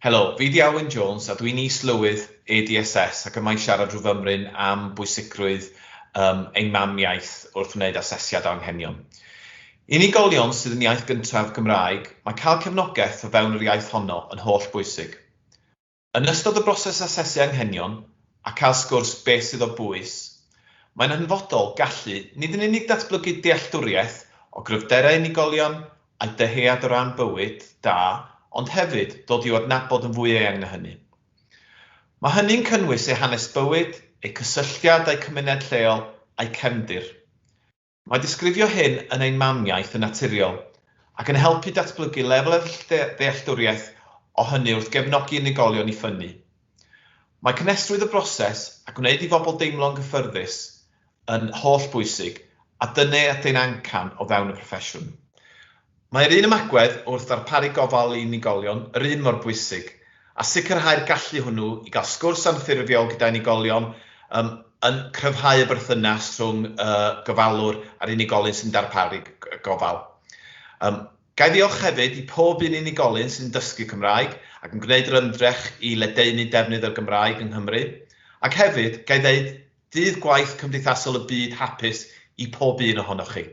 Helo, fi 'di Alwyn Jones a dwi'n is-lywydd ADSS ac yma i siarad rhyw fymryn am bwysigrwydd ein mamiaith wrth wneud asesiad o anghenion. Unigolion sydd yn iaith gyntaf Gymraeg, mae cael cefnogaeth o fewn yr iaith honno yn holl bwysig. Yn ystod y broses asesu anghenion a cael sgwrs beth sydd o bwys, mae'n hanfodol gallu nid yn unig datblygu dealltwriaeth o gryfderau unigolion a'u dyhead o ran bywyd da, ond hefyd dod i'w adnabod yn fwy eang na hynny. Mae hynny'n cynnwys eu hanes bywyd, eu cysylltiad â'u cymuned lleol, a'u cefndir. Mae disgrifio hyn yn ein mamiaith yn naturiol, ac yn helpu datblygu lefel ddealltwriaeth o hynny wrth gefnogi unigolion i ffynnu. Mae cynhesrwydd y broses a gwneud i bobl deimlo'n gyffyrddus yn holl bwysig, a dyna ydy'n amcan o fewn y proffesiwn. Mae'r un ymagwedd wrth ddarparu gofal i unigolion yr un mor bwysig, a sicrhau'r gallu hwnnw i gael sgwrs anffurfiol gyda unigolion yn cryfhau y berthynas rhwng y gofalwr a'r unigolyn sy'n darparu gofal. Ga i ddiolch hefyd i pob un unigolyn sy'n dysgu Cymraeg ac yn gwneud yr ymdrech i ledaenu defnydd o'r Gymraeg yng Nghymru, ac hefyd, ga i ddeud, Dydd Gwaith Cymdeithasol y Byd hapus i pob un ohonoch chi.